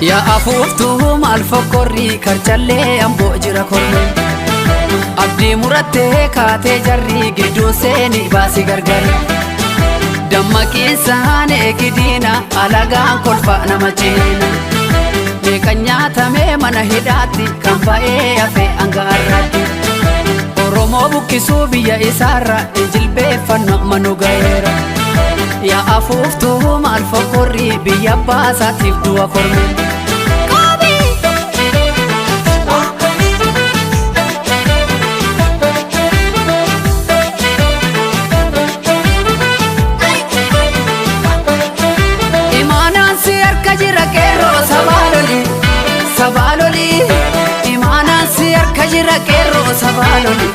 Yaa afuuftuu maal fokkorri karchallee amboo jira korme. Abdii murattee kaatee jarri gidduu seeni baasi gargar. Dammaqiinsaan eegidiina alagaan kolfa nama ciina. Meeqan nyaatamee mana hidhaatti kan ba'ee hafe hanga har'aatti. Oromoo buqqisuu biyya isaarra hin jilbeeffannu amma nu ga'eera. Yaa afuuftuu maal fokkorri biyya baasaatiif du'a korme. Imaanaan si harka jira qeerroo sabaa loli sabaa loli. Imaanaan si harka jira qeerroo sabaa loli.